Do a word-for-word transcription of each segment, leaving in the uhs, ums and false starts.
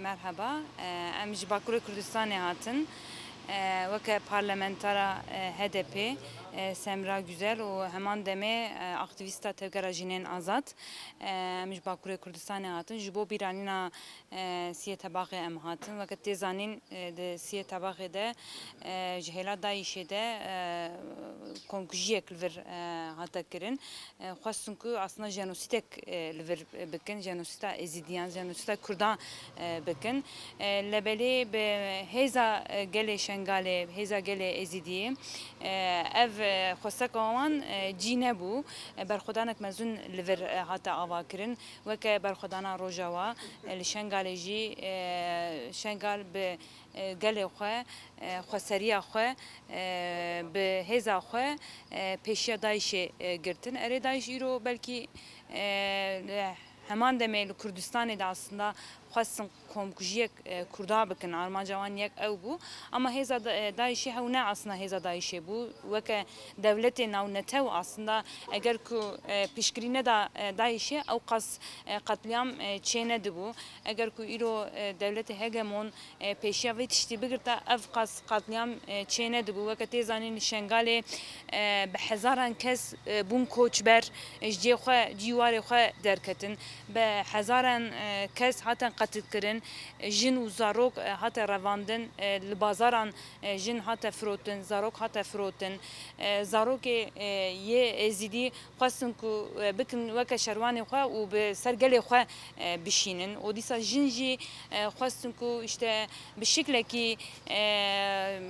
Merheba, e, em ji Bakurê Kurdistanê hatin. E, weke parlamentara, e, H D P, e, Semra Güzel û heman demê, e, aktîvîsta Tevgera Jinên Azad. E, em ji Bakurê Kurdistanê hatin. Ji bo bîranîna, e, Siyê Tebaxê em hatin. Weke tê zanîn, e, di Siyê Tebaxê de, e, ji hêla DAIŞê de, e, komkujiyek li vir, e, hate kirin. E, xwestin ku aslında jenosîdek, e, li vir bikin, jenosîda Êzidiyan, jenosîda Kurdan, e, bikin. E, lebelê bi hêza, e, gelê Şengalê, hêza gelê Êzidiyê, e, ev, e, xwesteka wan, e, cî nebû. E, berxwedanek mezin li vir, e, hate avakirin. Weke berxwedana Rojawa, e, li Şengalê jî, e, Şengal bi e, gelê xwe, e, xweseriya xwe, e, bi hêza xwe, e, pêşiya DAIŞê, e, girtin. Erê DAIŞ îro belkî, e, li heman demê li Kurdistanê de aslında xwestin komkujiyek, e, Kurda bikin. Armanca wan yek ew bû. Ama hêza da-, e, DAIŞê hew ne aslında hêza DAIŞê bû. Weke dewletê navnetew aslında eger ku, e, piştgirî neda, e, DAIŞê ew qas, e, qetlîam, e, çê nedibû. Eger ku îro, e, dewletê hegemon e, pêşiya vê tiştî bigirta, ev qas qetlîam, e, çê nedibû. Weke tê zanîn li Şengalê, e, bi hezaran kes, e, bûn koçber, e, ji cihê xwe, cî warê xwe derketin. Bi hezaran, e, kes hatin qetilkirin, e, jin û zarok, e, hate revandin, e, li bazaran, e, jin hate firotin, zarok hate firotin. E, zarokê, e, yê Êzidî xwestin ku, e, bikin weke şerwanê xwe û bi ser gelê xwe, e, bişînin. Û dîsa jin jî, e, xwestin ku işte bi şiklekî, e,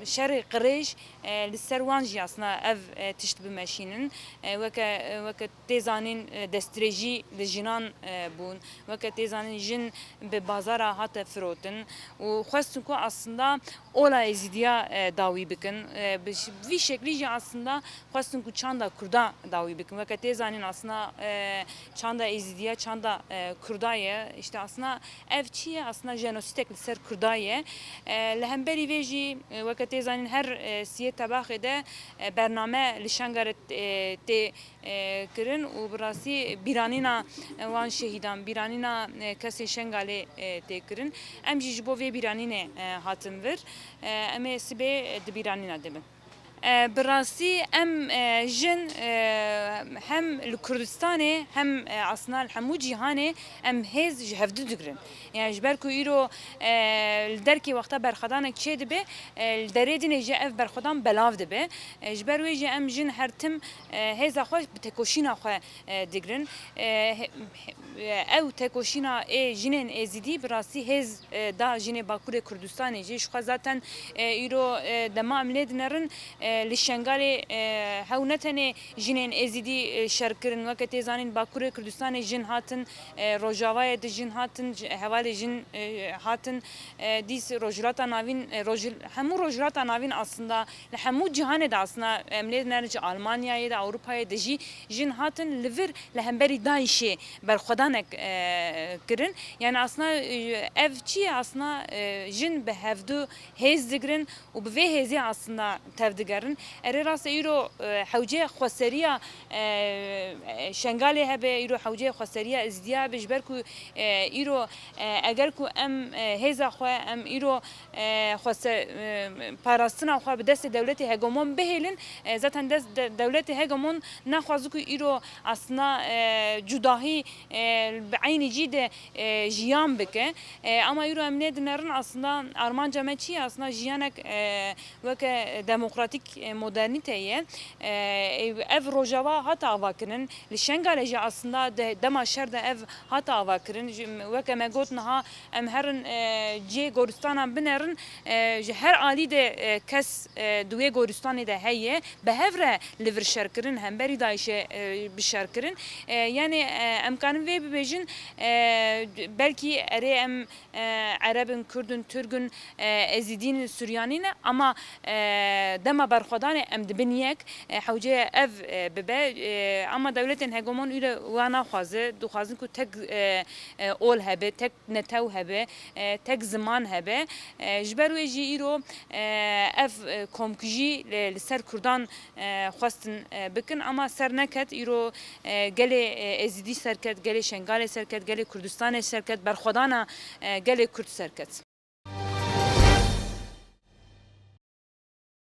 şerê qirêj, e, li ser wan jî aslında ev, e, tişt bimeşînin. E, weke, e, weke tê zanîn, e, destdirêjî li jinan, e, bûn. Weke tê zanîn jin bi bazara hate firotin û xwestin ku aslında ola Êzidiya, e, dawî bikin. E, bi ş-, vî şeklî jî aslında xwestin ku çanda Kurda dawî bikin. Weke tê zanîn aslında, e, çanda Êzidiya, çanda, e, Kurda ye. İşte aslında ev çi ye? Aslında jenosîdek li ser Kurda ye. E, li hemberî vê jî, e, weke tê zanîn her, e, Siyê Tebaxê de, e, bername li Şengalê, e, tê, e, kirin û bi rastî bîranîna, e, wan şehîdan, bîranîna, e, kesê Şengalê, e, tê kirin. Em jî ji bo vê bîranînê, e, hatin vir. E, em ê sibê, e, di bîranîna de bin. E, bi rastî em, e, jin, e, hem li Kurdistanê hem, e, aslında li hemû cîhanê em hêz ji hevdu digirin. Yani ji ber ku îro, e, li derkê wexta berxwedanek çê dibe, e, li derê dinê jî ev berxwedan belav dibe. E, ji ber wê jî em jin her tim, e, hêza xwe bi tekoşîna xwe, e, digirin. E, he-, he-, ew tekoşîna ê jinên Êzidî bi rastî hêz, e, da jinê Bakurê Kurdistanê jî. Ji xwe zaten, e, îro, e, dema em lê dinerin, e, li Şengalê, e, hew ne tenê jinên Êzidî, e, şer kirin. Weke tê zanîn Bakurê Kurdistanê jin hatin, e, Rojavayê de jin hatin, ji-, hevalê jin, e, hatin, e, dîs Rojhilata Navîn, e, Rojhil-, hemû Rojhilata Navîn aslında li hemû cîhanê de aslında em lê dinerin ji Almanyayê de, Ewropayê de jî jin hatin li vir li hemberî DAIŞê berxwedanek, e, kirin. Yani aslında, e, ev çi ye? Aslında, e, jin bi hevdu hêz digirin û bi vê hêzê aslında tevdigerin. Erê rast e îro, e, hewcê xweseriya, e, e, Şengalê hebe, îro hewcê xweseriya Êzidiya be, ji ber ku, e, îro, e, eger ku em, e, hêza xwe, em îro, e, xwese-, e, parastina xwe bi destê dewletê hegemon bihêlin, e, zaten dest de-, dewletê hegemon naxwaze ku îro aslında, e, cudahî, e, bi eynî cî de, e, jiyan bike. E, ama îro em lê dinerin aslında armanca me çi ye? Aslında jiyanek, e, weke demokratîk, e, modernîte ye. E, ev Rojava hate avakirin. Li Şengalê jî aslında de, dema şer de ev hate avakirin. Ji, weke me got niha em herin, e, cihê goristanan binerin. E, ji her alî de, e, kes, e, di wê goristanê de heye. Bi hev re li vir şer kirin, hemberî DAIŞê, e, bi şer kirin. E, yani, e, em karin vê bibêjin, e, belkî erê em, e, Ereb in, Kurd in, Tirk in, e, Êzidî ne, Suryanî ne, ama, e, dema Berxwedanê em dibin yek, e, hewce ye ev, e, bibe. E, ama dewletên hegemon îro wa naxwaze, dixwazin ku tek, e, e, ol hebe, tek netew hebe, e, tek ziman hebe. E, ji ber wê jî îro, e, ev, e, komkujî li, li ser Kurdan, e, xwestin, e, bikin, ama ser neket. Îro, e, gelê, e, Êzidî serket, gelê Şengalê serket, gelê Kurdistanê serket, berxwedana, e, gelê Kurd serket.